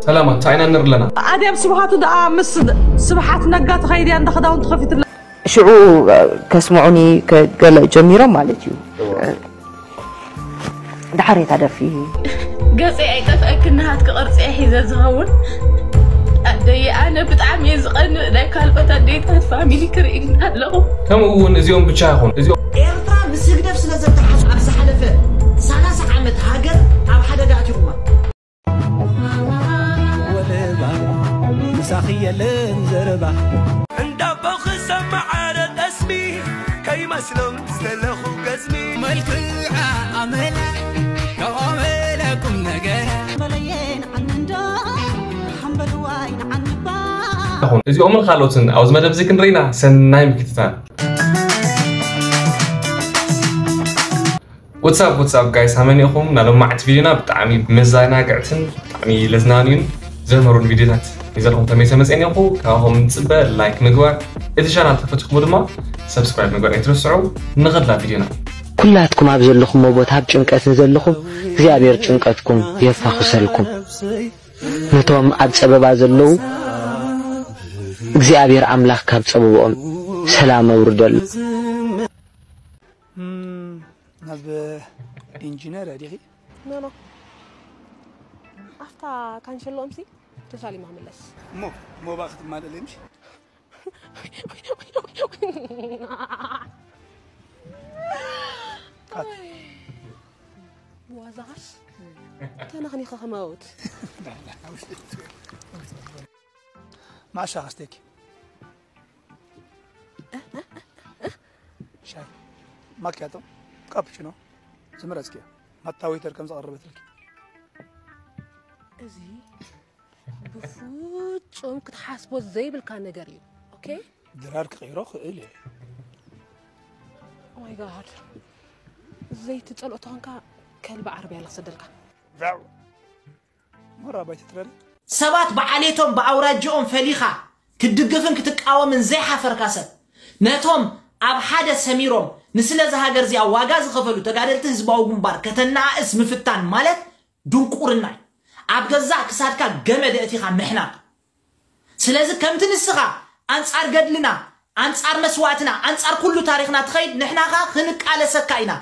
ሰላማት፣ እንታይ ኢና ንርኢ ኣለና? ኣድያም ስብሃቱ ደኣ ምስ ስብሓት ነጋ ትኸይድ እያ፣ እንዳ ክዳውንቲ ከፊትላ። ሽዑ ከስምዑኒ ገለ ጀሚሮም ማለት እዩ። ድሓር እታ ደርፊ። ገፀይ ኣይጠፍአክን፣ ናሃትኪ ቅርፂ እየ ሒዘ ዝኸውን። ኣደይ፣ ኣነ ብጣዕሚ እየ ዝቐንእ ናይ ካልኦት ኣዴታት ፋሚሊ ክርኢ ኣለኹ። ከምኡ እውን እዚኦም ብቻ ይኹን እዚኦም ኤርትራ ምስ ህግደፍ ስለ ዘተሓዝ ኣብ ዝሓለፈ ሰላሳ ዓመት ሃገር ኣብ ሓደጋ ኣትዩማ። ወለባ ምሳኺ የለን ዘረባ እንዳቦ ክሰማዕ ኣረ ጠስሚ ከይመስሎም ዝተለኹ ገዝሚ መልክዓ ኣመላ ተቐመለ ቁም ነገር በለየን ዓንንዶ ሓምበልዋይ ንዓንባ ይኹን እዚኦምን ካልኦትን ኣብዚ መደብ እዚ ክንርኢና ሰናይ ምክትታል። What's up, what's up, guys? ሃመን ኢኹም? ናሎማዕቲ ቪዲዮና ብጣዕሚ መዘናግዕትን ብጣዕሚ ለዝናንዩን ዘምህሩን ቪዲዮታት ይዘልኹም ተመይሰ መፅእን ኢኹ። ካብኹም ንፅበ ላይክ ምግባር፣ እቲ ቻናል ተፈቲኹሞ ድማ ሰብስክራይብ ምግባር ኣይትረስዑ። ንኸድላ ቪዲዮና። ኩላትኩም ኣብ ዘለኹሞ ቦታ ኣብ ጭንቀት ንዘለኹም እግዚኣብሔር ጭንቀትኩም የፋኹሰልኩም። ነቶም ኣብ ጸበባ ዘለዉ እግዚኣብሔር ኣምላኽ ካብ ጸበብኦም ሰላም ኣውርደሉ። ናብ ኢንጂነር ዲኺ ኖ ኖ ኣፍታ ካንሸሎ እምሲ ተሳሊማ ምለስ እሞ ሞባ ክትማለለይ ምሽ ዋዛኻስ ተነኽኒኸ ከመውት ማሻ ኣስቴኪ ሻይ ማኪያቶ ካፕቺኖ ዝመረጽክዮ ማታ ዌተር ከም ዘቐረበትልኪ እዚ ብፍጹም ክትሓስቦ ዘይብልካ ነገር እዩ። ኦኬ ድራር ክቕይሮ ክእል እየ። Oh my God ዘይቲ ጸልኦ ተኾንካ ከልቢ ዓረብያ ልክሰደልካ። ሞራ ባይቲ ትረሪ ሰባት ብዓሌቶም ብኣውራጅኦም ፈሊኻ ክትድግፍን ክትቃወምን ዘይሓፈርካ ሰብ ነቶም ኣብ ሓደ ሰሚሮም ንስለ እዛ ሃገር እዚኣ ዋጋ ዝኸፈሉ ተጋደልቲ ህዝባዊ ግንባር ከተነኣእስ ምፍታን ማለት ድንቁርና እዩ። ኣብ ገዛእ ክሳድካ ገመድ ኣእቲኻ ምሕናቕ። ስለዚ ከምቲ ንስኻ ኣንጻር ገድልና፣ ኣንጻር መስዋእትና፣ ኣንጻር ኩሉ ታሪኽና ትኸይድ ንሕና ኸኣ ክንቃለሰካ ኢና።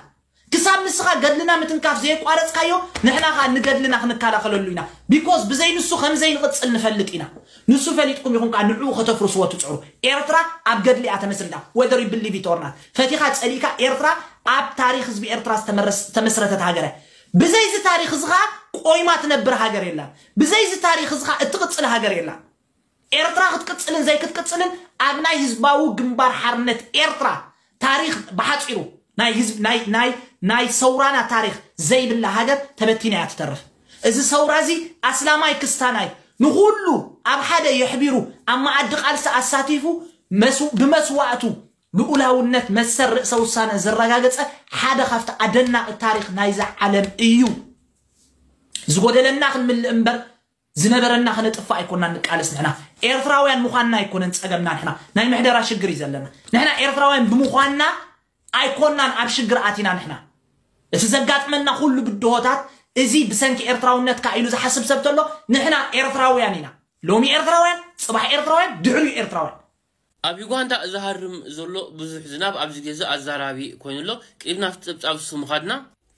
ክሳብ ንስኻ ገድልና ምትንካፍ ዘየቋረጽካዮ ንሕና ኸኣ ንገድልና ክንከላኸለሉ ኢና። ቢኮዝ ብዘይ ንሱ ከም ዘይንቕጽል ንፈልጥ ኢና። ንሱ ፈሊጥኩም ኢኹም ከኣ ንዕኡ ከተፍርስዎ ትጽዕሩ። ኤርትራ ኣብ ገድሊ እያ ተመስሪታ። Whether you believe it or not ፈቲኻ ጸሊእካ ኤርትራ ኣብ ታሪኽ ህዝቢ ኤርትራ ዝተመስረተት ሃገር እያ። ብዘይ እዚ ታሪኽ እዚ ኸኣ ቆይማ ትነብር ሃገር የላን። ብዘይ እዚ ታሪኽ እዚ ኸኣ እትቕጽል ሃገር የላን። ኤርትራ ክትቅጽልን ዘይክትቅጽልን ኣብ ናይ ህዝባዊ ግንባር ሓርነት ኤርትራ ታሪኽ ብሓጺሩ ናይ ህዝብ ናይ ናይ ናይ ሰውራና ታሪኽ ዘይብላ ሃገር ተበቲና እያ ትተርፍ። እዚ ሰውራ እዚ ኣስላማይ ክስታናይ ንኹሉ ኣብ ሓደ የሕቢሩ ኣብ መኣዲ ቃልሲ ኣሳቲፉ መስው- ብመስዋእቱ ልኡላውነት መሰል ርእሰ ውሳነ ዘረጋገጸ ሓደ ካብቲ ኣደናቒ ታሪኽ ናይዛ ዓለም እዩ። ዝጎደለና ክንምልእ እምበር ዝነበረና ከነጥፍእ ኣይኮናን ንቃለስ ንሕና ኤርትራውያን ምዃንና ኣይኮነን ጸገምና ንሕና ናይ ምሕደራ ሽግር እዩ ዘለና ንሕና ኤርትራውያን ብምዃንና ኣይኮናን ኣብ ሽግር ኣቲና ንሕና እቲ ዘጋጥመና ኩሉ ብድሆታት እዚ ብሰንኪ ኤርትራውነትካ ኢሉ ዝሓስብ ሰብ ተሎ ንሕና ኤርትራውያን ኢና ሎሚ ኤርትራውያን ጽባሕ ኤርትራውያን ድሕሪኡ ኤርትራውያን ኣብ ዩጋንዳ ዝሃርም ዘሎ ብዙሕ ዝናብ ኣብዚ ግዜ ኣዛራቢ ኮይኑ ኣሎ። ቅድሚ ናብቲ ጸብጻብ እሱ ምኻድና፣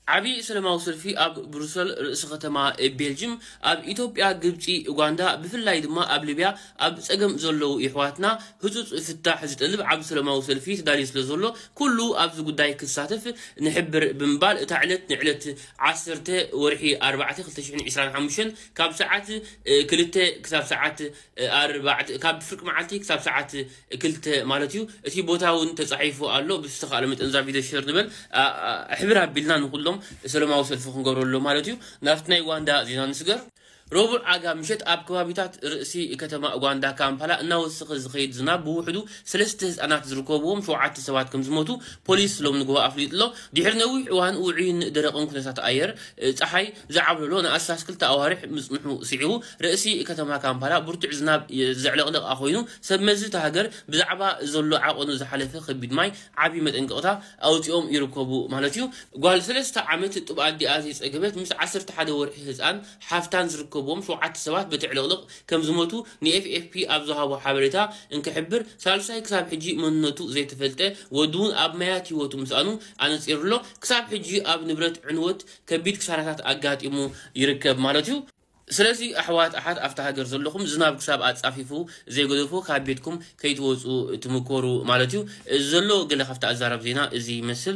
ዓቢ ሰላማዊ ሰልፊ ኣብ ብሩሰል ርእሲ ከተማ ቤልጅም፣ ኣብ ኢትዮጵያ፣ ግብጺ፣ ኡጋንዳ፣ ብፍላይ ድማ ኣብ ሊብያ ኣብ ጸገም ዘለዉ የሕዋትና ህጹጽ ፍታሕ ዝጠልብ ዓቢ ሰላማዊ ሰልፊ ተዳልዩ ስለ ዘሎ ኩሉ ኣብዚ ጉዳይ ክሳተፍ ንሕብር ብምባል እታ ዕለት ንዕለት ዓሰርተ ወርሒ ኣርባዕተ ክልተ ሽሕን ዕስራን ሓሙሽተን ካብ ሰዓት ክልተ ክሳብ ሰዓት ኣርባዕተ ካብ ፍርቂ መዓልቲ ክሳብ ሰዓት ክልተ ማለት እዩ። እቲ ቦታ እውን ተጻሒፉ ኣሎ። ብዝተኻእለ መጠን እዛ ቪድዮ ሸር ንበል። ኣ- ኣ- ሕብር ኣቢልና ንኹሎም ሰላማዊ ሰልፊ ክንገብረሉ ማለት እዩ። ናብቲ ናይ ኡጋንዳ ዜና ንስገር። ረቡዕ ኣጋ ምሸት ኣብ ከባቢታት ርእሲ ከተማ ኡጋንዳ ካምፓላ እናወሰኸ ዝኸይድ ዝናብ ብውሕዱ ሰለስተ ህጻናት ዝርከብዎም ሸውዓተ ሰባት ከም ዝሞቱ ፖሊስ ሎም ንግሆ ኣፍሊጡ ኣሎ። ድሕሪ ነዊሕ እዋን ውዑይን ደረቕን ኩነታት ኣየር፣ እ፣ ጸሓይ ዝዓብለሎ ንኣስታት ክልተ ኣዋርሕ ምጽንሑ ስዒቡ፣ ርእሲ ከተማ ካምፓላ ብርቱዕ ዝናብ ዘዕለቕለቕ ኮይኑ፣ ሰብ መዚ እታ ሃገር ብዛዕባ ዘሎ ዓቐኑ ዝሓለፈ ከቢድ ማይ ዓቢ መጠንቀቕታ ኣውጺኦም ይርከቡ ማለት እዩ። ጓል ሰለስተ ዓመት ጡብ ኣዲኣ ዘይጸገበት ምስ ዓሰርተ ሓደ ወርሒ ህጻን ሓፍታን ዝርከቡ ዝርከብዎም ሸውዓተ ሰባት በቲ ዕልቕልቕ ከም ዝሞቱ ንኤፍኤፍፒ ኣብ ዝሃቦ ሓበሬታ እንክሕብር፣ ሳልሳይ ክሳብ ሕጂ መንነቱ ዘይተፈልጠ ወዲ እውን ኣብ ማያት ህይወቱ ምስኣኑ ኣነጺሩ ኣሎ። ክሳብ ሕጂ ኣብ ንብረት ዕንወት ከቢድ ክሳራታት ኣጋጢሙ ይርከብ ማለት እዩ። ስለዚ ኣሕዋት ኣሓት ኣብታ ሃገር ዘለኹም ዝናብ ክሳብ ኣጻፊፉ ዘይገደፎ ካብ ቤትኩም ከይትወጹ ትምኮሩ ማለት እዩ። እዚ ዘሎ ገለ ካብቲ ኣዛራብ ዜና እዚ ይመስል።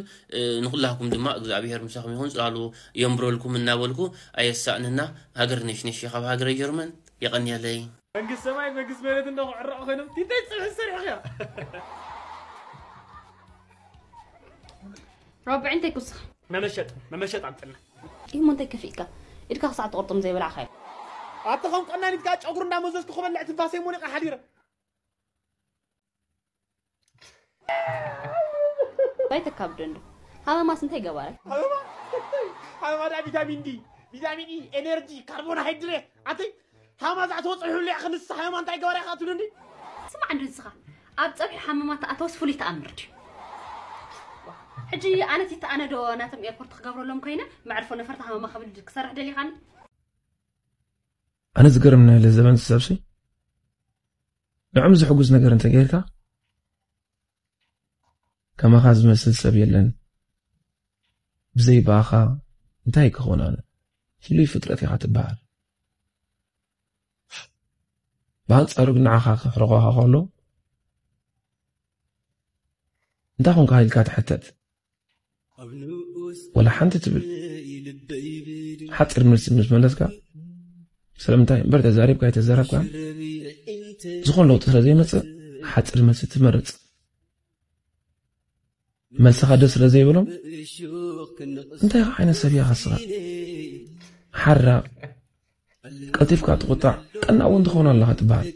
ንኹላኩም ድማ እግዚኣብሔር ምሳኹም ይኹን፣ ጽላሉ የንብረልኩም እናበልኩ ኣየሳእንና። ሃገር ነሽነሽ ካብ ሃገረ ጀርመን። የቐንየለይ። መንግስት ሰማይ መንግስት መሬት እንዶ ክዕረቑ ኮይኖም ቲተይ ጽብሒ ሰሪሕኽያ። ረብዒ እንታይ ክውስኽ? መመሸጥ መመሸጥ ኣምፅና። እዩ እሞ እንታይ ከፊእካ? ኢድካ ክሳዕ ትቆርጦም ዘይበላዕካዮ። ኣቲ ከም ቀናኒትካ ጨጉሩ እንዳመዘዝኩ ክበልዕ ትንፋሰይ ሞኒቐ ሓዲረ። እንታይ ተካብዶ እንዶ ሃመማስ እንታይ ገባረ? ሃመማ ሃመማ ዳ ቪታሚን ዲ ቪታሚን ኢ ኤነርጂ ካርቦንሃይድሬት ኣቲ ሃማ ዛዕተወ ፀብሒ ብሊዕኺ ንስኻ ሃማ እንታይ ገባረ ኢኻ ትብሉኒ? ስማዕ እንዶ ንስኻ ኣብ ፀብሒ ሃመማ ተኣተወስ ፍሉይ ተኣምር ድዩ? ሕጂ ኣነ ቲቲ ኣነ ዶ ናቶም ኤርፖርት ክገብረሎም ኮይነ መዕርፎ ነፈርቲ ሃመማ ክብል ክሰርሕ ደሊኻኒ? ኣነ ዝገርም ናይ ለዘበን ሰብሲ ንዕም ዝሕጉዝ ነገር እንተገይርካ ከማኻ ዝመስል ሰብ የለን። ብዘይ ብኣኻ እንታይ ክኾን ኣነ ፍሉይ ፍጥረት ኢኻ ትበሃል። ብኣንጻሩ ግን ንዓኻ ክሕርቖኻ ከሎ እንታይ ኾንካ ኢልካ ትሕተት። ወላ ሓንቲ ትብል ሓፂር መልሲ ምስ መለስካ ስለምንታይ እምበር ተዛሪብካ ኣይተዛረብካ ዝኾን ለውጢ ስለ ዘይመፅእ ሓፂር መልሲ ትመርፅ። መልስኻ ደስ ስለ ዘይብሎም እንታይ ዓይነት ሰብ እያ ኸስኻ ሓራ ቀልጢፍካ ትቁጣዕ ቀና እውን ትኸውን ኣለኻ ትበሃል።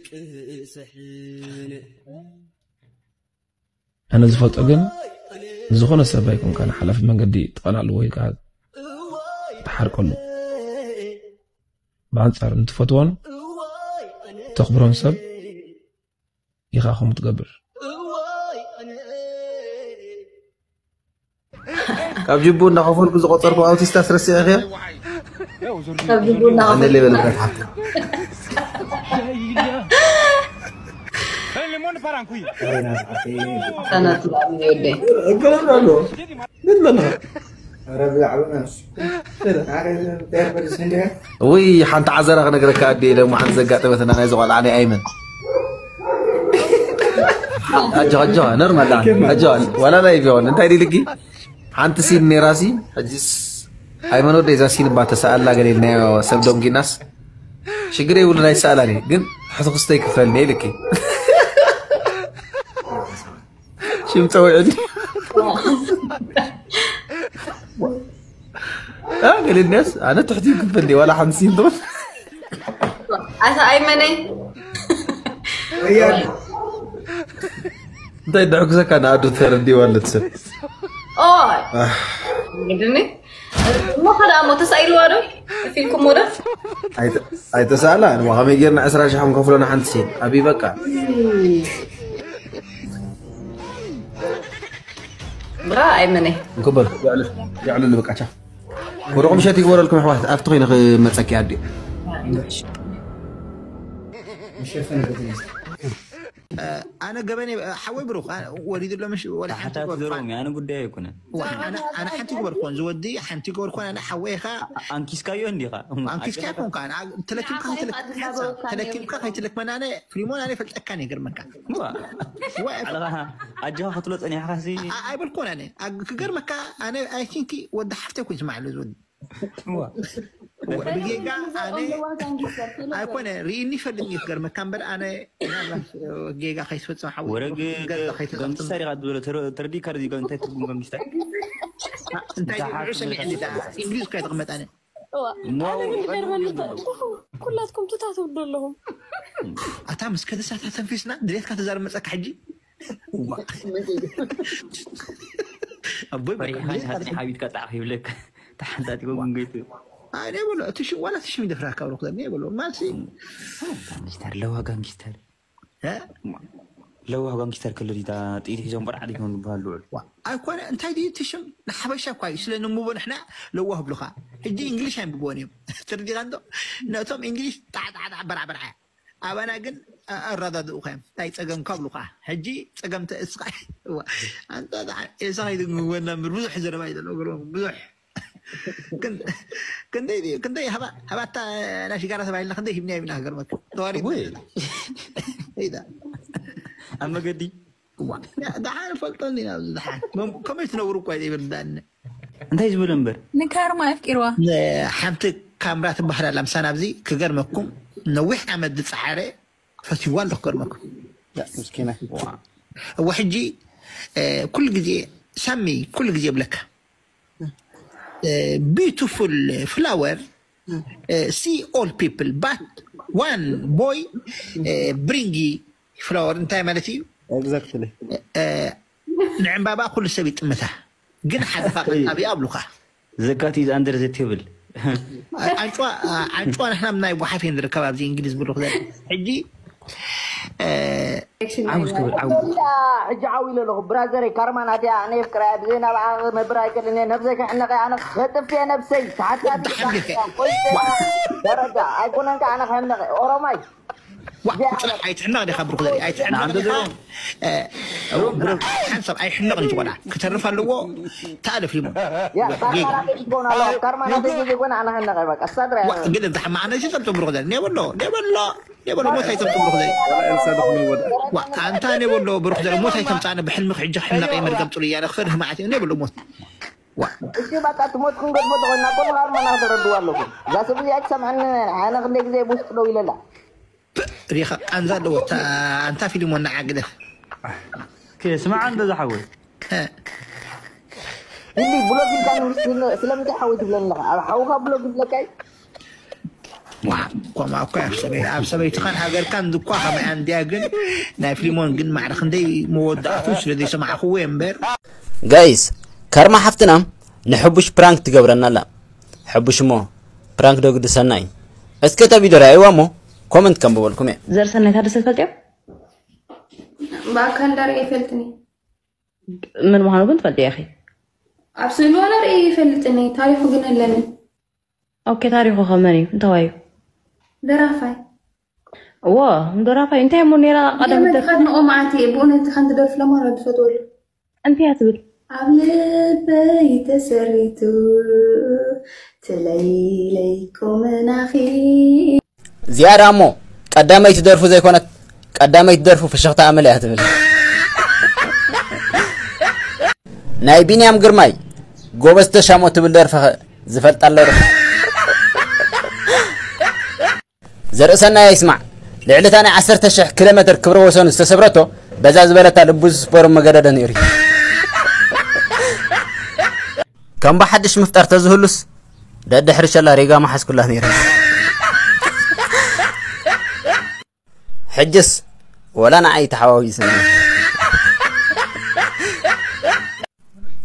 ኣነ ዝፈልጦ ግን ዝኾነ ሰብ ኣይኮንካ ንሓላፊ መንገዲ ትቐናሉ ወይ ከዓ ትሓርቀሉ። ብኣንጻሩ ንትፈትዎን ተኽብሮን ሰብ ኢኻ ከምኡ ትገብር። ካብ ጅቡ እንዳኸፈልኩ ዝቆጸርኩ ኣውቲስታ ስረሲዕኽያ? ካብ ጅቡ እንዳኸፈልኩ። ኣነ ሌበል ብረት ሓፍታ። ሰናት ላሚ ወደይ። እገለሉ ኣሎ። ምን መለኻ? ኧረ ብዛዕባ ናሱ። ውይ ሓንቲ ዓዘራ ክነግረካ ኣዴ ኢለ እሞ ሓንቲ ዘጋጠመትና ናይ ዝቆልዓ ናይ ኣይመን ኣጆኻ ኣጆኻ ኖርማል ኣጆኻ ዋላ ላይ ቢሆን እንታይ ዲልጊ ሓንቲ ሲን ነይራሲ ሕጂስ ኣይመን ወደ እዛ ሲን እባ ተሰኣላ ገለ ኢልናዮ ሰብ ዶንጊናስ ሽግር የብሉን ኣይሰኣላን እዩ ግን ትሕቲ ክስቶ ይክፈል እየ ኢልኪ ሽም ፀዊዑኒ ገሊልንያስ ኣነ ትሕቲ ክፈል ዋላ ሓንቲ ሲን ትብል ኣታ ኣይመነይ እንታይ ደሕጉሰካ ንኣዱ ተረዲዋ ኣለትሰብ ግድኒ እሞ ከዳ እሞ ተሳኢልዋ ዶ ፊልኩም ወደ ኣይተሳእላ ንዋ ከመይ ጌርና ዕስራ ሺሕ ክንከፍሎ ንሓንቲ ሲን ኣብይ በቃ ብራ ኣይመነ እንክበር የዕሉ ንብቃቻ ወደኹም ሸት ይግበረልኩም ኣሕዋት ኣብቲ ኮይነ ክመፀኪ ኣዲኡ ኣነ ገበነ ሓወይ ብሩኽ ወሊዱ ኣሎ ምሽ ወላ ሓንቲ ሓታት ገበርኳ ዘሮም ኣነ ጉዳይ ኣይኮነን ዋ፣ ኣነ ኣነ ሓንቲ ገበርኳን ዝወዲ ሓንቲ ገበርኳን ኣነ ሓወይኻ ኣንኪስካዮ እንዲኻ ኣንኪስካ ኣይኮንካ ተለኪምካ ከይትልክ- ተለኪምካ ከይትልክመና ኣነ ፍሊሞን ኣነ ይፈልጠካ እየ ገርመካ ዋ፣ ዋ፣ ኣጆኻ ክትሎ ጸኒሕካ ሲ ኣ- ኣይበልኩን ኣነ ኣ- ክገርመካ ኣነ ኣይቲንኪ ወዲ ሓፍተይ ኮይኑ ስማዕ ኣሎ ዝወዲ ብጌጋ ኣነ ኣይኮነ ርኢኒ ይፈልጥኒ ክገርመካ እምበር ኣነ ጌጋ ከይትፈፅም ሓወይ ወረግ ገዛ ከይትኸፍትም ገምቲስታ ዲኻ ትብሎ ተረ- ተረዲእካ ዶ እንታይ ትርጉም ገምቲስታ እንታይ ድዑ ሰሚዕኒ ዳ እንግሊዝ ከይተቕመጥ ኣነ ኣነ ግን ገርመኒ ኩላትኩም ትታ ትብሉ ኣለኹም ኣታ ምስ ከደሳታ ተንፊስና ድሌትካ ተዛርብ መፀካ ሕጂ ኣቦይ ፈሪሕካ ኢኻ ሓቢትካ ጣዕኺ ይብለካ ተሓንታቲኮ ጉንገይቱ ኣነ በሎ እቲ ሽም ዋላ እቲ ሽም ይደፍራካ ብሎ ክዘኒ በሎ ማሲ ጋንጊስተር ለዋ ጋንጊስተር ለዋህ ጋንጊስተር ክልል ኢታ ጥይት ሒዞም ቆልዓ ዲኮም ዝበሃሉ ልዑል። ኣይኮነ እንታይ ድዩ እቲ ሽም ንሓበሻ እኳ እዩ ስለ ንምቦ ንሕና ለዋህ ብሉኻ። ሕጂ እንግሊሽ ኣይንብብዎን እዮም። ትርዲኻ እንዶ ነቶም እንግሊሽ ጣዕጣዕጣዕ በራዕበርዓ ኣባና ግን ኣራዳድኡ ኸዮም እንታይ ፀገምካ ብሉኻ። ሕጂ ፀገምተ እስኻ ኣንታ ኤሳ ኸይድግወና ምር ብዙሕ ዘረባ እዩ ዘለዎ ገርበኩም ብዙሕ ክንደይ ድዩ ክንደይ ሃባታ ናይ ሽጋራ ተባሂልና ክንደይ ሂብና ሂብና ክገርመካ ተዋሪ ኣብ መገዲ ደሓን ፈልጠኒ ናብዚ ደሓን ከመይ ትነብሩ እኳ ይርዳኒ እንታይ ዝብል እምበር ንካርማ ኣፍቂርዋ ሓንቲ ካምራ ትበሃል ኣላ ምሳና ኣብዚ ክገርመኩም ነዊሕ ዓመት ዝፀሓረ ፈትዋ ኣለኩ ክገርመኩም ምስኪና እወ ሕጂ ኩሉ ግዜ ሳሚ ኩሉ ግዜ ብለካ beautiful flower see all people but one boy bring flower እንታይ ማለት እዩ exactly ንዕምባባ ኩሉ ሰብ ይጥምታ ግን ሓደ ፋቅ ኣብያ ኣብሉካ ዘጋት is under the table ኣንጭዋ ንሕና ናይ ጓሓፍ እየ ንርከብ ኣብዚ እንግሊዝ ብሉክ ዘለ ሕጂ ዓውሽ ክብል ዓው ሕጂ ዓው ኢለ ኣለኹ ብራዘረይ ካርማ ናትያ ኣነ የፍቅራ ብዘይ ናብኣ ክነብር ኣይክእልን እየ ነብሰይ ክሕነቀ ኣነ ከጥፍ እየ ነብሰይ ተሓታቲ ደረጃ ኣይኮነን ከ ኣነ ክሕነቀ ኦሮማይ ዋ ቁፅላ ኣይትሕነቕ ዲኻ ብሩክ ዘርኢ ኣይትሕነቕ ዲኻ ሓንሳብ ኣይሕነቕን እዩ ቆልዓ ክተርፍ ኣለዎ ተኣለፍ ሊሞ ካርማ ናተይ ዘይኮነ ኣነ ሕነቀ በቃ ሳድራ ግን እንተ ሓማቕ ነሲ ተምፅእ ብሩክ ዘርኢ ኔበሎ ኔበሎ ኔበሎ ሞት ኣይተምፅእ ብሩክ ዘርኢ ኣንታ ኔበሎ ብሩክ ዘርኢ ሞት ኣይተምፃነ ብሕልሚ ክሕጂ ክሕነቀ መርገም ፅሉ እያለ ክፈርህ ማለት እዩ ኔበሎ ሞት እሺ በቃ ትሞት ክንገድፎ ተኮና ኮ ንካርማ ናክተረድዋ ኣለኩ እዛ ሰብ እዚኣ ትሰምዐኒ ኣነ ክንደይ ግዜ ብውስጥ ደው ኢለላ ሪኻ ቃንዛ ኣለዎ ኣንታ ፊልሞን ንዓ ግደፍ ስማዓ እንዶ ዝሓወይ ኢሊ ብሎክ ኢልካ ንውስድ ስለምንታይ ሓወይ ትብለኒ ኣለኻ ኣብ ሓውካ ብሎክ ይብለካ እዩ ከምኣ እኮ ኣብ ሰበይትኻን ሃገርካን ዝኳ ከመያ እንድያ ግን ናይ ፊልሞን ግን ማዕረ ክንደይ መወዳእቱ ስለ ዘይሰማዕክዎ እምበር ጋይስ ካርማ ሓፍትና ንሕቡሽ ፕራንክ ትገብረና ኣላ ሕቡሽ እሞ ፕራንክ ዶ ግድሰና እዩ እስከ እታ ቪድዮ ርኣይዋ እሞ ኮመንት ከንብበልኩም እየ ዘርሰናይ ታደሰ ትፈልጥዮ ብኣካል ዳር ይፈልጥኒ ምን ምዃኑ ግን ትፈልጥዮ ኢኺ ኣብ ስእሊ ዋላ ርእየ ይፈልጥኒ ታሪኹ ግን ኣለኒ ኦኬ ታሪኹ ከመን እዩ እንተዋዩ ደራፋይ እዎ ደራፋይ እንታይ እሞ ነራ ቀደም ከድንኦ መዓት እየ ብእውነት ሓንቲ ደርፊ ለማራ ዝፈትወሉ እንታይ እያ ትብል ኣብ ልበይ ተሰሪቱ ትለይለይ ኮመናኺ ዝያዳ እሞ ቀዳመይቲ ደርፉ ዘይኮነት ቀዳመይቲ ደርፉ ፍሽኽታ ኣመል እያ ትብል ናይ ቢንያም ግርማይ ጎበዝ ተሻሞ ትብል ደርፈኸ ዝፈልጣ ኣሎ ዘርእሰናይ ኣይስማዕ ልዕሊ እታ ናይ ዓሰርተ ሽሕ ኪሎ ሜትር ክብረ ወሰኑ ዝተሰብረቶ በዛ ዝበለታ ልቡ ዝስበሩ መገደደ ነይሩ እዩ ከም ብሓድሽ ምፍጣር ተዝህሉስ ደድሕሪ ሸላ ሪጋ መሓዝኩላ ነይረ ሕጅስ ወላ ንዓይ ተሓዋዊስኒ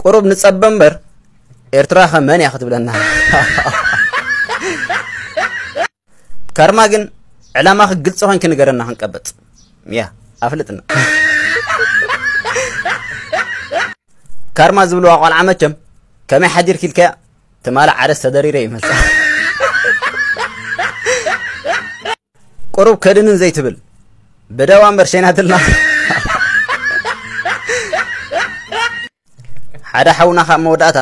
ቁሩብ ንጸበ እምበር ኤርትራ ከ መን እያ ክትብለና ካርማ ግን ዕላማኺ ግልፂ ኮንኪ ንገረና ክንቀበፅ እያ ኣፍልጥና ካርማ ዝብልዋ ቆልዓ መቸም ከመይ ሓዲርኪ ኢልካያ ትማሊ ዓደስ ተደሪረ ይመፃ ቁሩብ ከድንን ዘይትብል ብደዋ እምበር ሸይናትልና ሓደ ሓውና ካብ መወዳእታ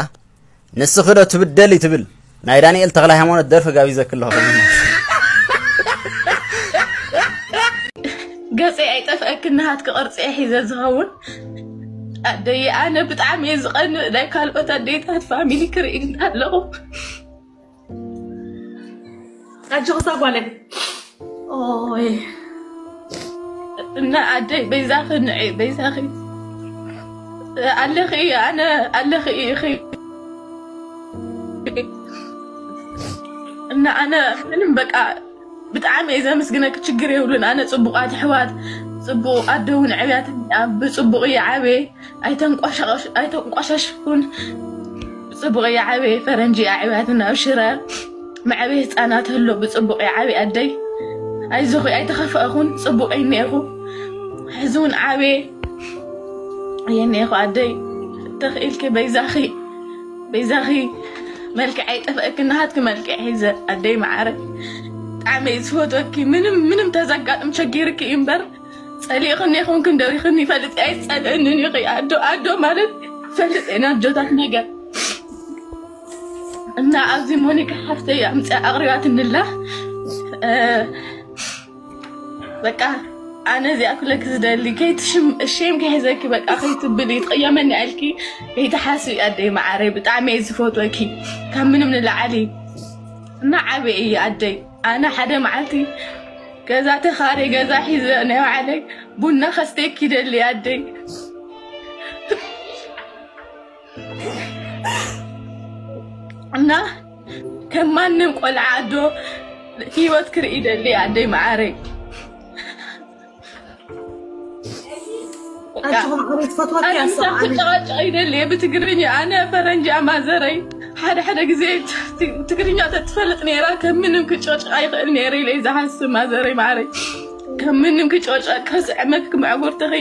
ንስኺ ዶ ትብደሊ ትብል ናይ ዳንኤል ተኽለ ሃይማኖት ደርፊ ጋቢዘኪ ኣለኹ ገፀይ ኣይጠፍአክን ናሃትኪ ቅርፂ ሒዘ ዝኸውን ኣደይ ኣነ ብጣዕሚ እየ ዝቐንእ ናይ ካልኦት ኣደይታት ፋሚሊ ክርኢ ኣለኹ ኣጆኺ እዛ ጓለይ ኦይ እና ኣደይ በይዛኺ ንዒ በይዛኺ ኣለኺ ኣነ ኣለኺ ኢኺ እና ኣነ ምንም በቃ ብጣዕሚ እየ ዘመስግነኪ ችግር የብሉን ኣነ ፅቡቃት ኣሕዋት ፅቡቅ ኣደ እውን ዕብያት ብፅቡቅ እየ ዓብየ ኣይተንቋሻሽኩን ብፅቡቅ እየ ዓብየ ፈረንጂ እያ ዕብያትና ኣብ ሽረ መዕበይ ህፃናት ህሎ ብፅቡቅ እየ ዓብየ ኣደይ ኣይዞኺ ኣይተኸፈእኹን ፅቡቅ እየ እኒኤኹ ሕዚ እውን ዓብየ የኔ እኮ ኣደይ፣ ተኽኢልኪ በይዛኺ፣ በይዛኺ፣ መልክዕ ኣይጠፍአኪ፣ ናሃትኪ መልክዕ ሒዘ ኣደይ መዓረ። ብጣዕሚ እየ ዝፈትወኪ። ምንም ምንም ተዘጋጥም ቸጊርኪ እዩ እምበር፣ ጸሊእኽኒ ይኹንክን ደሪኽኒ ይፈልጥ እየ። ኣይጸልእንን እዩ። ኣዶ ኣዶ ማለት ፈልጥ ኢና ኣጆታት ነገር እና ኣብዚ ሞኒካ ሓፍተይ ኣምፅያ ኣቕሪባትንላ። በቃ ኣነ እዚኣ ክብለኪ ዝደሊ፣ ከይትሽም እሽም ከይሕዘኪ፣ በቃ ከይትብሊ፣ ትቕየመኒ ኣልኪ ከይትሓስቢ ኣደይ መዓረይ። ብጣዕሚ እየ ዝፈትወኪ ካብ ምንም ንላዕሊ። እና ዓበይ እየ ኣደይ። ኣነ ሓደ መዓልቲ ገዛ ተኻሪ ገዛ ሒዘ ናይ ባዕለይ ቡና ከስተኪ ይደሊ ኣደይ። እና ከም ማንም ቆልዓ ኣዶ ህይወት ክርኢ ይደሊ ኣደይ መዓረይ። ኣጆኹም ዓበይ ትፈትወኪ ኣነ እያ ምሳኺ ሰብኣኒ። ክጨቃጨቅ ይደሊ ብትግርኛ። ኣነ ፈረንጂ ኣማዘረይ ሓደ ሓደ ግዜ ትግርኛ ተትፈልጥ ነይራ ከም ምንም ክጨቅጭቅ ኣይኽእል ነይረ ኢለ ዝሓስብ ማዘረይ ማዕረይ። ከም ምንም ክጨቅጭቅ ከስዕመክ ክምዕጉርትኺ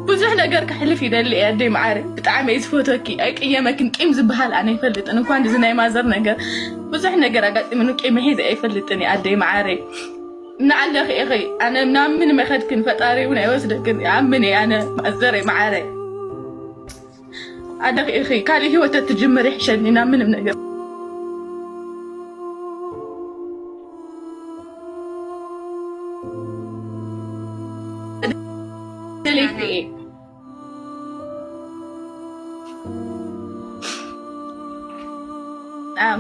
ብዙሕ ነገር ከሕልፍ ይደሊ እየ ኣደይ ማዕረይ። ብጣዕሚ እየ ዝፈትወኪ ኣይቅየመክን። ቂም ዝበሃል ኣነ ኣይፈልጥን። እንኳን እዚ ናይ ማዘር ነገር ብዙሕ ነገር ኣጋጢሙኒ ቂም ሒዘ ኣይፈልጥን እየ ኣደይ ማዕረይ። እናኣለኺ ኢኺ ኣነ ናብ ምን መኸድክን ፈጣሪ እውን ኣይወስደክን። ኣምን እየ ኣነ ማዘረይ ማዕረይ። ኣለኺ ኢኺ ካልእ ህይወት ትጅምር ይሕሸኒ ናብ ምንም ነገር።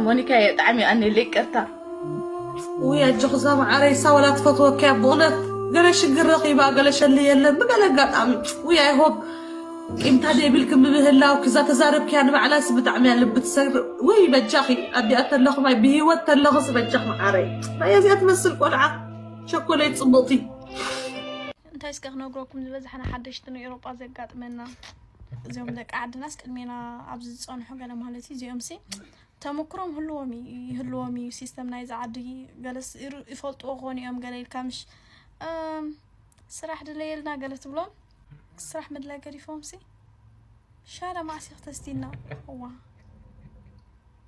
ሞኒካ የጣዕሚ ኣነ ይቅርታ። ውይ ኣጆኺ እዛ መዓረይ እሳ ወላ ትፈትወኪ እያ ብእውነት። ገለ ሽግር ረኺባ ገለ ሸሊ የለን ብገለ ኣጋጣሚ። ውይ ኣይ ሆፕ ቂምታ ደይብልኪ ምብህላው ክዛ ተዛረብኪያ ንባዕላስ ብጣዕሚ እያ ልቢ ትሰግር። ውይ በጃኺ ኣዲኣ ተለኹ ማይ ብሂወት ተለኹስ በጃኺ መዓረይ። ናይ እዚኣ ትመስል ቆልዓ ቸኮሌት ጽቡቕቲ። እንታይ እስከ ክነግረኩም ዝበዝሐና ሓደሽቲ ንኤውሮጳ ዘጋጥመና እዚኦም ደቂ ዓድናስ ቅድሜና ኣብዚ ዝፀንሑ ገለ ማለት እዩ እዚኦም ሲ ተመክሮም ህልዎም እዩ ይህልዎም እዩ ሲስተም ናይዚ ዓዲ ገለስ ይፈልጥዎ ክኾኑ እዮም ገለ ኢልካ ምሽ ስራሕ ድለየልና ገለ ትብሎም ስራሕ ምድላይ ገዲፎም ሲ ሻዳ ማዕሲ ክተስቲና እዋ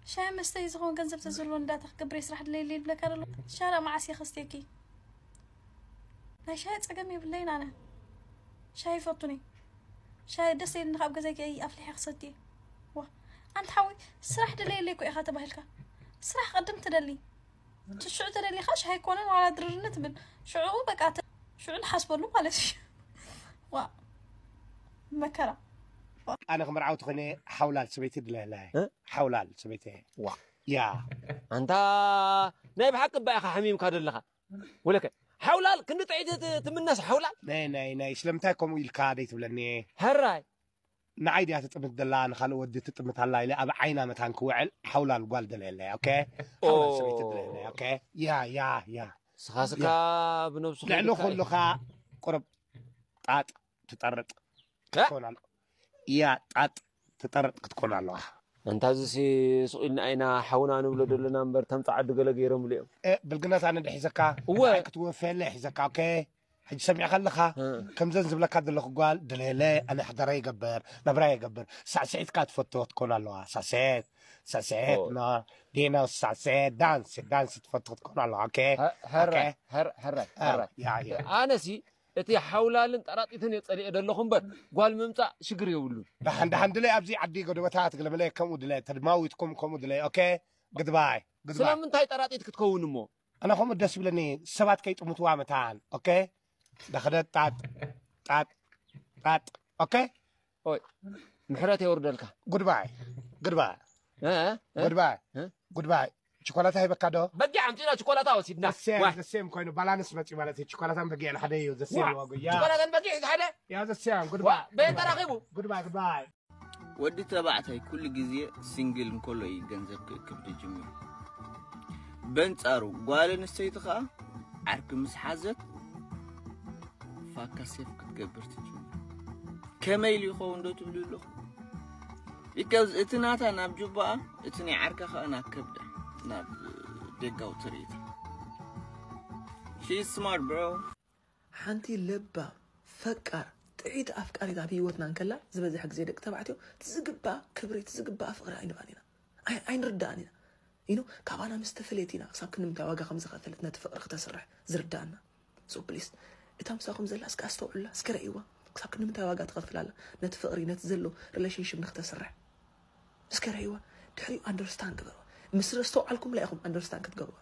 ሻይ መስተይ ዝኸውን ገንዘብ ተዝህልዎ እንዳታ ክገብር ስራሕ ድለየለ ይብለካ ደሎ ሻዳ ማዕሲ ከስቴኪ ናይ ሻሂ ፀገም የብለይን ኣነ ሻሂ ይፈቱኒ ሻሂ ደስ ኢልኒ ካብ ገዛይ ኣፍሊሐ ክሰትየ ዋ ኣንቲ ሓወይ ስራሕ ድለየለይ እኮ ኢኻ ተባሂልካ ስራሕ ቅድም ትደሊ ሽዑ ተደሊኻ ሻሂ ኮነን ዋላ ድርርነት ብል ሽዑ በቃ ሽዑ ንሓስበሉ ማለት እዩ ዋ መከራ ኣነ ክምርዓው ትኾነ ሓውላል ሰበይቲ ድለየለ ሓውላል ሰበይቲ ያ ኣንታ ናይ ብሓቂ እባ ኢኻ ሓሚምካ ዘለኻ ወለከ ሓውላል ክንዲ ጥዒት ትምነስ ሓውላል ናይ ናይ ናይ ስለምንታይ ከምኡ ኢልካ ደይ ትብለኒ ሕራይ ንዓይ ድያ ትጥምት ዘላ ንኻልእ ወዲ ትጥምት ኣላ ኢለ ኣብ ዓይና መታን ክውዕል ሓውላል ጓል ደለየለይ ኦኬ ሓውላል ሰበይቲ ደለየለይ ኦኬ ያ ያ ያ ስኻስካ ብነብሱ ልዕሊ ኩሉኻ ቁርብ ጣጥ ትጠርጥ ክትኮን ኣሎ እያ ጣጥ ትጠርጥ ክትኮን ኣለዋ እንታዚ ሲ ሱቕ ኢልና ኢና ሓውና ንብሎ ዘለና እምበር ተምፃ ዓዲ ገለ ገይሮምሉ እዮም ብልግነት ኣነ ድሒዘካ እወ ክትወፈየለ ሒዘካ ኦኬ ሕጂ ሰሚዕካ ኣለኻ ከምዘን ዝብለካ ዘለኹ ጓል ድለየለ ኣነ ሕደራ ይገብር ናብራ ይገብር ሳዕስዒትካ ትፈቶ ትኮን ኣለዋ ሳስዔት ሳስዔት ና ዴና ሳስዔት ዳንስ ዳንስ ትፈቶ ትኮን ኣለዋ ኦኬ ሕራይ ሕራይ ሕራይ ኣነሲ እቲ ሓውላልን ጠራጢትን እየ ጸሊኤ ዘለኹ እምበር ጓል ምምጻእ ሽግር የብሉን። ደሓን ደሓን ድለይ ኣብዚ ዓዲ ጎደበታት ገለመለ ከምኡ ድለይ ተድማዊትኩም ከምኡ ድለይ ኦኬ ግድባይ ግድባይ ስለምንታይ ጠራጢት ክትከውን እሞ ኣነ ከምኡ ደስ ይብለኒ ሰባት ከይጥምትዋ መታን ኦኬ ዳኸደ ጣጥ ጣጥ ጣጥ ኦኬ ኦይ ምሕረት የውርደልካ ጉድባይ ግድባይ እ? እ? ጉድባይ ጉድባይ ችኮላታ ሂበካ ዶ በጊዕ ኣምፂና ችኮላታ ወሲድና ዘሴም ዋይ ዘሴም ኮይኑ ባላንስ መፂ ማለት እዩ ችኮላታን በጊዕን ሓደ እዩ ዘሴም ዋጉ ያ ችኮላታን በጊዕ ሓደ ያ ዘሴም ጉድባይ በየን ተራኺቡ ጉድባይ ጉድባይ ወዲ ተባዕታይ ኩሉ ግዜ ሲንግል እንከሎ እዩ ገንዘብ ክእክብ ዝጅምር። በንጻሩ ጓል ኣንስተይቲ ኸኣ ዓርኪ ምስ ሓዘት ፋካ ሴፍ ክትገብር ትጅምር። ከመይ ኢሉ ይኸውን ዶ ትብሉ ኣለኹ? ቢካዝ እቲ ናታ ናብ ጁባኣ እቲ ናይ ዓርካ ኸኣ ናብ ከብዳ ናብ ደጋዊ ትርኢታ። She's smart bro. ሓንቲ ለባም ፈቃር ጥዕይቲ ኣፍቃሪት ኣብ ህይወትና እንከላ ዝበዝሕ ግዜ ደቂ ተባዕትዮ እቲ ዝግባእ ክብሪ እቲ ዝግባእ ፍቕሪ ኣይንባን ኢና። ኣይ- ኣይንርዳእን ኢና። ኢኖ ካባና ምስ ተፈለየት ኢና ክሳብ ክንምንታይ ዋጋ ከም ዝኸፈለት ነቲ ፍቕሪ ክተስርሕ ዝርዳእና። So please እታ ምሳኹም ዘላ እስከ ኣስተውዕሉላ፣ እስከ ረእይዋ። ክሳብ ክንምንታይ ዋጋ ትኸፍል ኣላ ነቲ ፍቕሪ፣ ነቲ ዘሎ ሪሌሽንሽፕ ንክተስርሕ እስከ ረእይዋ። ድሕሪኡ ኣንደርስታንድ ግበርዋ። ምስ ኣስተውዓልኩምላ ኢኹም ኣንደርስታንድ ክትገብርዋ።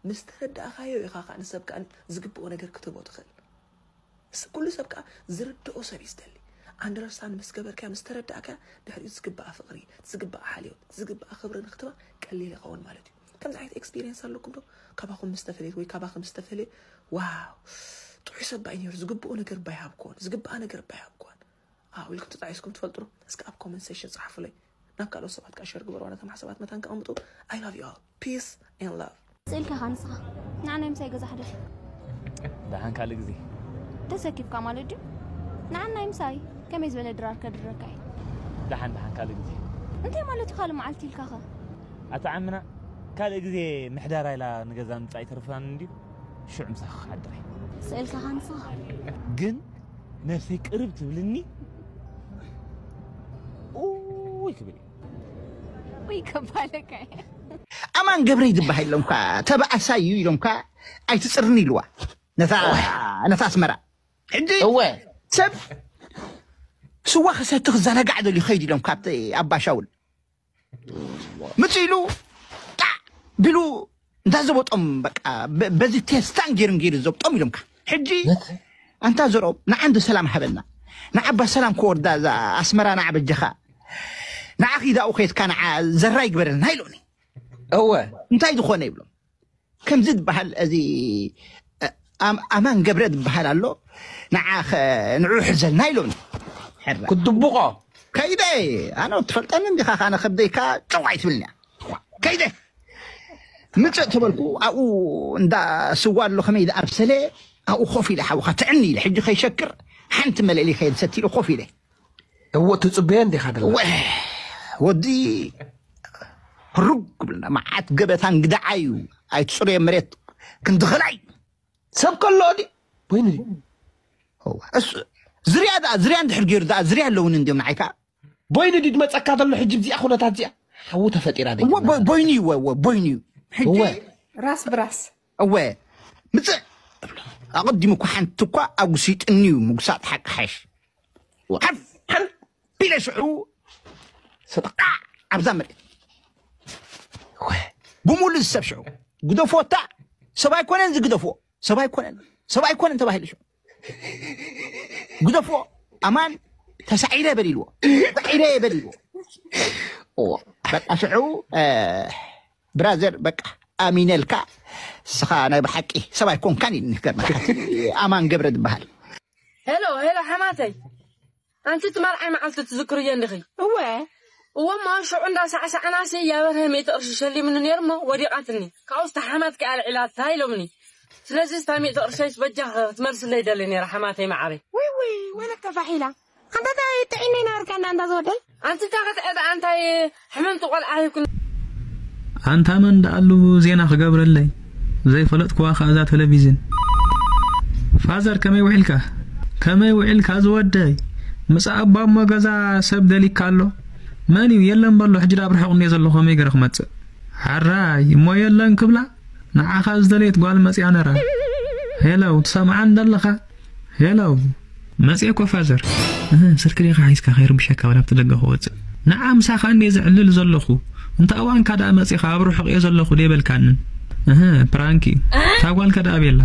ምስ ተረዳእኻዮ ኢኻ ከዓ ንሰብ ከዓ ዝግብኦ ነገር ክትህቦ ትኽእል። ስ- ኩሉ ሰብ ከዓ ዝርድኦ ሰብ እዩ ዝደሊ። ኣንደርስታንድ ምስ ገበርካያ ምስ ተረዳእካያ ድሕሪኡ ዝግባኣ ፍቕሪ፣ ዝግባኣ ሓልዮት፣ ዝግባኣ ክብሪ ንክትባ ቀሊል ይኸውን ማለት እዩ። ከምዚ ዓይነት ኤክስፒሪየንስ ኣለኩም ዶ? ካባኹም ምስ ተፈለየት ወይ ካባኹም ምስ ተፈለየ ዋው ጥዑይ ሰብ ባይ ነይሩ፣ ዝግብኦ ነገር ባይ ሃብኩዎን ዝግባኣ ነገር ባይ ሃብኩዎን ኣው ኢልኩም ተጣዒስኩም ትፈልጡ ዶ? እስከ ኣብ ኮመንት ሴሽን ጸሓፉለይ። ናብ ካልኦት ሰባት ከዓ ሸር ግበርዋ ነቶም ሓሳባት መታን ከቐምጡ። I love you all. Peace and love. ስእልካ ኢኻ ንስኻ። ንዓ ናይ ምሳይ ገዛ ሕደር። ደሓን ካልእ ግዜ። ተሰኪፍካ ማለት ድዩ? ንዓ ናይ ምሳይ ከመይ ዝበለ ድራር ከድረካ እዩ። ደሓን ደሓን ካልእ ግዜ። እንታይ ማለት እዩ ካልእ መዓልቲ ኢልካኸ? ኣታ ዓምና ካልእ ግዜ ምሕዳራ ኢላ ንገዛ ምጻእ ይተርፋን እንድዩ። ሽዑ ምሳኻ ክሓድር እየ። ስእልካ ኢኻ ንስኻ። ግን ነፍሰይ ቅርብ ትብልኒ ኡይ ክብል እየ። ውይ ከባለካ እየ። ኣማን ገብረይ ዝበሃል ኢሎምካ ተባኣሳይ እዩ ኢሎምካ ኣይትፅርኒ ኢልዋ ነታ ነታ ኣስመራ ሕጂ እወ ሰብ ስዋ ክሰቲ ክዘናጋዕ ደልዩ ከይድ ኢሎም ካብቲ ኣባሻውል ምፅ ኢሉ ጣዕ ቢሉ እንዳዘበጦም በቃ በ- በዚ ቴስታን ገይሩን ገይሩ ዘብጦም ኢሎምካ ሕጂ ኣንታ ዘርኦም ንዓንዲ ሰላም ሃበና ንዓባ ሰላም ክወርዳ እዛ ኣስመራ ንዓ በጀኻ ንዓ ኺዳኡ ከየትካ ንዓ ዘራ ይግበረልና ኢሎኒ እወ እንታይ ዝኾነ ይብሎም ከምዚ ዝበሃል እዚ ኣም- ኣማን ገብረ ዝበሃል ኣሎ ንዓ ኸ- ንዑ ሕዘልና ኢሎኒ ሕረ ክትጥብቆ ከይደ ኣነ ትፈልጠኒ እንዲኻ ካነ ከብደይካ ጨው ኣይትብልኒ ከይደ ምፅእ ተበልኩ ኣብኡ እንዳ ስዋ ኣሎ ከመይ ዝኣብሰለ ኣብኡ ኮፍ ኢለ ሓውኻ ትዕኒ ኢለ ሕጂ ከይሸክር ሓንቲ መለሊ ከየድሰት ኢለ ኮፍ ኢለ እዎ ትፅበዮ እንዲኻ ደላ ወ- ወዲ ሩግ ክብልና መዓት ገበታ እንግዳዓ እዩ ኣይትፅሩዮ መሬት ክንድኽላይ ሰብ ከሎ ዲ ወይኒ ዲ እሱ ዝርያ ደኣ ዝርያ እንድሕር ገይሩ ደኣ ዝርያ ኣለውን እንዲዮም ንዓይካ ቦይኒ ዲ ድመፀካ ዘሎ ሕጂ ብዚኣ ኩነታት እዚኣ ሓዉ ተፈጢራ ደ እዎ ቦ- ቦይኒ እዩ እዎ ቦይኒ እዩ ሕጂ እወ ራስ ብራስ እወ ምፅእ ኣቐዲሙ እኳ ሓንቲ እኳ ኣጉሲጥኒ እዩ ምጉሳጥ ሓቂ ሓሽ ሓፍ ሓፍ ኢለ ሽዑ ሰጣዕ ኣብዛ መሬት ብሙሉ ዝሰብ ሽዑ ግደፎታ ሰብ ኣይኮነን ዝግደፍዎ ሰብ ኣይኮነን ሰብ ኣይኮነን ተባሂሉ ሽዑ ግደፎ ኣማን ተሳዒረ በሊልዎ ተሳዒረ በሊልዎ በቃ ሽዑ ብራዘር በቃ ኣሚነልካ ስኻ ናይ ብሓቂ ሰብ ኣይኮንካን እዩ ንገርመካ ኣማን ገብረ ዝበሃል ሄሎ ሄሎ ሓማተይ ኣንቲ እቲ መርዓይ መዓልቲ ትዝክርዮ እንዲኺ እወ እወ እሞ ሽዑ እንዳ ሳዕሳዕናሲ ያበርሀ ሚእቲ ቅርሺ ሸሊምኒ ነይሩ እሞ ወዲቓትኒ ካብኡስ ተሓማት ከኣ ኣልዒላታ ኢሎምኒ ስለዚ ስታ ሚእቲ ቅርሸይስ በጃ ክትመልስለይ ደሊ ነይራ ሓማተይ መዓረይ ውይ ውይ ወለከ ፋሒላ ኣንታ እንታይ ጥዒና ይነበርካና ኣንታ ዝወደይ ኣንቲ እታ ክትዕዳ ኣንታይ ሕምምቲ ቆልዓ ሂብኩ ኣንታ መን ደኣሉ ዜና ክገብረለይ ዘይፈለጥክዋ ከኣ እዛ ቴሌቪዝን ፋዘር ከመይ ውዒልካ ከመይ ውዒልካ ዝወደይ ምጻእ ኣቦ ኣሞ ገዛ ሰብ ደሊካ ኣሎ መን እዩ የለን በሎ ሕጂ ዳብ ርሑቕ እንድየ ዘለኹ ከመይ ገረ ክመጽእ ሓራይ እሞ የለን ክብላ ንዓኻ ዝደለየት ጓል መጽያ ነራ ሄለው ትሰምዓን ደለኻ ሄለው መጽየ እኮ ፋዘር እህ ስልኪ ዲኻ ሒዝካ ከይርብሸካ ወላ ኣብቲ ደገ ክወጽእ ንዓ ምሳኻ እንድየ ዘዕልል ዘለኹ እንተ እዋንካ ደኣ መጺኻ ኣብ ርሑቕ እየ ዘለኹ ደይበልካንን እህ ፕራንክ እዩ እታ ጓልካ ደኣ ቤላ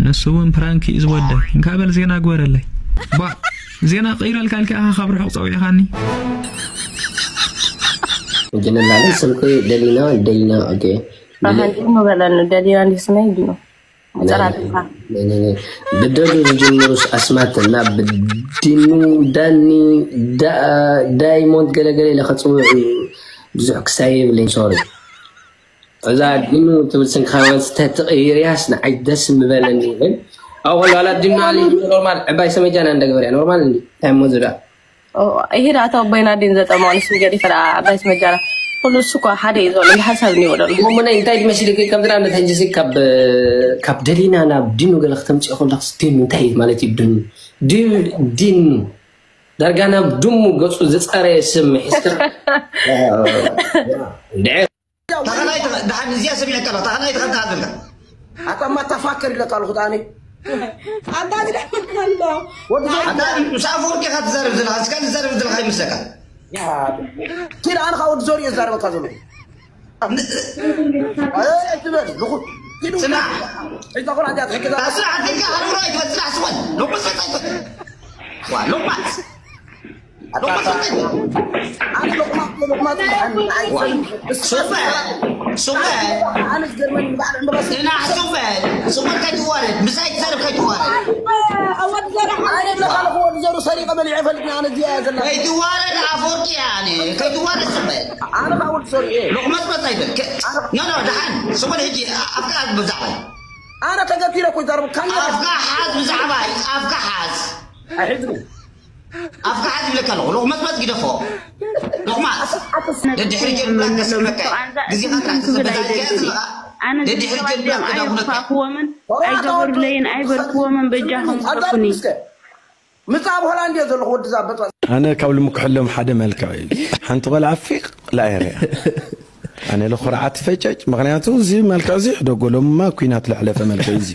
ንሱ እውን ፕራንክ እዩ ዝወደይ እንካ በል ዜና ግበረለይ ባ ዜና ቀይረልካ ኢልካ ኢኻ ካብ ርሑቕ ጸዊዕኻኒ ጅንላለ ስምኩ ደሊና ደሊና ኦኬ ኣሃ እንዲህ ምበለኒ ደሊና እንዲህ ስመይ ድዩ መጨራረሻ ብደዱ ዝጅምሩስ ኣስማት ናብ ዲኑ ዳኒ ዳ- ዳይሞንድ ገለገለ ኢለ ከፅውዕ ብዙሕ ክሳይ የብለኝ ሶሪ እዛ ዲኑ ትብል ስንካ ተትቕይርያስ ንዓይ ደስ ምበለኒ ግን ኣብ ከሎ ኣላ ዲኑ ኣሊ ኖርማል ዕባይ ሰመጃና እንደግበርያ ኖርማል እንዲ እንታይ እሞ ዝዳ ይሄዳ ተወበይና ዲን ዘጠመዋን ስሚገዲ ፈዳ ዓባይ ስመጃና ንሱ እኳ ሓደ እዩ ዘሎ፣ ብሓሳብ እኒኦ ዘሎ። እሞ ናይ እንታይ ድመሲልክ? ከም ንኣብነት ሕጂ ሲ ካብ ካብ ደሊና ናብ ዲኑ ገለ ክተምፅኦ ከለኽስ ዲኑ እንታይ እዩ ማለት እዩ? ዲኑ ዲኑ ዲኑ ዳርጋ ናብ ድሙ ገፁ ዝፀረየ ስም ሒዝካ ድዐ ታኸላይ ድሓን እዚኣ ሰሚዐካ ኣለኹ። ታኸላይ ተኸታ ዘለካ ኣታ ማታፋከር ኢለካ ኣለኹ ኣነ ኣታ ግዳ ኣሎ ወዲ ዞር ኣታ ምስ ኣፈወርቂ ኢኻ ትዛረብ ዘለኻ እስካ ትዛረብ ዘለኻ ይመስለካ ኪድ ኣነ ካብ ወዲ ዞር እየ ዝዛረበካ ዘለኹ ኣይትበል ንኹ ኪዱ ስማዕ ሒዛ ቆልዓ እዚኣ ትሕግዛ ስራሕ ኣትካ ሃብሮ ኣይትበል ስራሕ ስወል ሎቁስ ፈጣይቶ ዋ ሎቁማት ሎቁማት ፈጣይቶ ኣነ ሎቅማጥ ሎቅማጥ ሱበ ሱበ ኣነ ዝገርመኒ በዓል ዕምበባ ጽናሕ ሱበ ሱበ ከይትዋረድ ምሳይ ትሰርብ ከይትዋረድ ወዲ ዘርዓ ኣነ ብለካ ኣለኹ ወዲ ዘሩ ሰሪቐ በሊዐ ፈልጥኒ ኣነ እዚኣ እያ ዘላ ከይትዋረድ ኣፈወርቂ ኣነ ከይትዋረድ ሱበ ኣነ ካብ ወዲ ዘሩ እየ ሎቁማት ፈጣይቶ ኖ ኖ ደሓን ሱበ ሕጂ ኣፍካ ብዛዕባይ ኣነ ተገቲረ እኮ ይዛረቡ ካኛ ኣፍካ ሓዝ ብዛዕባይ ኣፍካ ሓዝ ኣይሕዝኒ ኣፍካ ሓዝ ይብለካ ኣለኹ ሎቁመጥመጥ ግደፎ ሎቁማት ደድሕሪ ጀምራ ከስዕበካ ግዜኻ ጥራሕ ተዘበዛዝያ ዘለኻ ኣነ ደድሕሪ ጀምራ ዝሰባጀም ከዳጉነካ ኣይረፋክዎምን ኣይገበሩለይን ኣይበልክዎምን በጃኹም ክፈፉኒ ምጻ ኣብ ሆላንድ እየ ዘለኹ ወዲ ዛበጥ ኣነ ካብ ልምክሐሎም ሓደ መልክዕ እዩ። ሓንቲ ቆልዓ ፊቕ ላየርያ ኣነ ለኹርዓት ፈጨጭ ምክንያቱ እዚ መልክዕ እዚ ሕደጎሎምማ ኩናት ለሕለፈ መልክዕ እዚ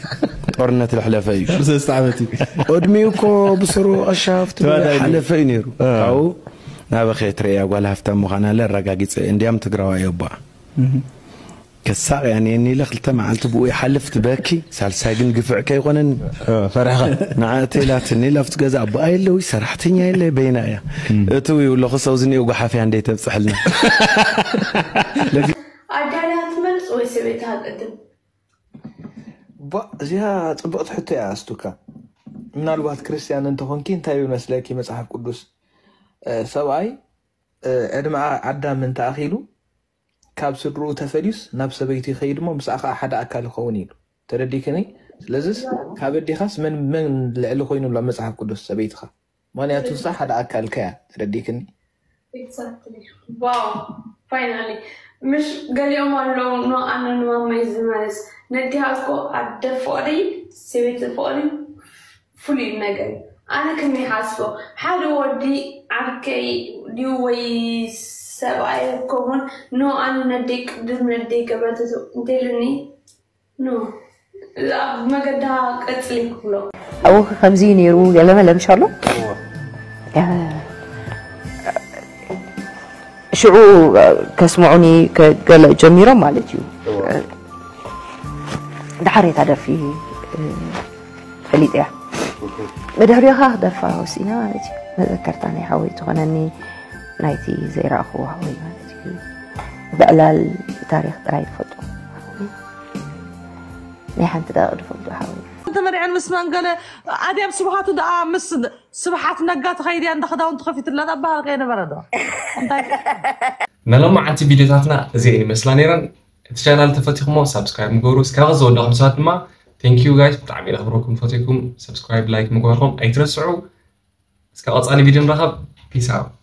ጦርነት ለሕለፈ እዩ። ሰለስተ ዓመት እዩ። ቅድሚኡ እኮ ብስሩ ቀሻፍቲ ተባዳይ እዩ። ሓለፈ እዩ ነይሩ። ካብኡ ናበኸ ትርእያ ጓል ሃፍታም ምዃና ለረጋጊፀ እንዲያም ትግራዋይ እባ ከሳቕ እያ ኔኒ ኢለ ክልተ መዓልቲ ብኡ ይሓልፍ ትበኪ ሳልሳይ ግን ግፍዕ ከይኮነኒ ፈሪሕኻ ንዓ እተይላትኒ ኢላ ኣብቲ ገዛ ኣቦኣ የለዊ ሰራሕተኛ የለ በይና እያ እቲ ይብለኹ ሰው ዝኒኦ ጓሓፍያ እንደይ ተብፅሕልና ኣዳልያ ትመርፅ ወይ ሰበይትካ ቅድም ቧ እዚኣ ፅብቕቲ ሕቶ እያ ኣስቱካ ምናልባት ክርስትያን እንተኾንኪ እንታይ ይብል መስለኪ መፅሓፍ ቅዱስ ሰብኣይ ዕድመ ኣዳም እንተኣኺሉ ካብ ስድርኡ ተፈልዩስ ናብ ሰበይቱ ይኸይድ እሞ ምስኣ ከዓ ሓደ ኣካል ይኸውን ኢሉ ተረዲክኒ ስለዚስ ካብ ኣዴኻስ መን መን ልዕሊ ኮይኑ ኣሎ መፅሓፍ ቅዱስ ሰበይትኻ ምክንያቱ ንሳ ሓደ ኣካልካ እያ ተረዲክኒ ዋው ፋይናሊ ምሽ ገሊኦም ኣለዉ ኖ ኣነ ንማማይ ዝመለስ ነዲሃ እኮ ኣደ ፍቕሪ ሰበይቲ ፍቕሪ ፍሉይ ነገር እዩ ኣነ ከመይሓስቦ ሓደ ወዲ ዓርከይ ድዩ ወይ ሰብኣይ ከምኡን ኖ ኣነ ነደይ ቅድም ነደይ ገበተቱ እንተልኒ ኖ ኣብ መገዳ ቀፅሊ ክብሎ ኣብኡ ከምዚ እዩ ነይሩ ገለመለ ምሽ ኣሎ ሽዑ ከስምዑኒ ገለ ጀሚሮም ማለት እዩ ድሓር እታ ደርፊ ፈሊጠያ ብድሕሪኻ ክደርፋ ወሲነ ማለት እዩ መዘከርታ ናይ ሓወይ ትኾነኒ ናይቲ ዘይረኣኽዎ ሓወይ ማለት እዩ ብዕላል ታሪክ ጥራይ ትፈልጦ ናይ ሓንቲ ደቂ ድፈልጦ ሓወይ ተመሪዐን ምስ መንገለ ኣድያም ስብሃቱ ደኣ ምስ ስብሓት ነጋ ተኸይድያ እንዳ ክዳውንቲ ከፊትላ ኣባሃልከ የነበረ ዶ እንታይ መሎማዓንቲ ቪድዮታትና እዚአን ይመስላ ነይረን እቲ ቻናል ተፈቲኹሞ ሳብስክራይብ ምግበሩ እስካብ ዝወዳኹም ሰባት ድማ thank you guys ብጣዕሚ ነኽብረኩም ፈትኩም ሳብስክራይብ ላይክ ምግባርኩም ኣይትረስዑ እስካብ ቀፃሊ ቪድዮ ንራኸብ peace out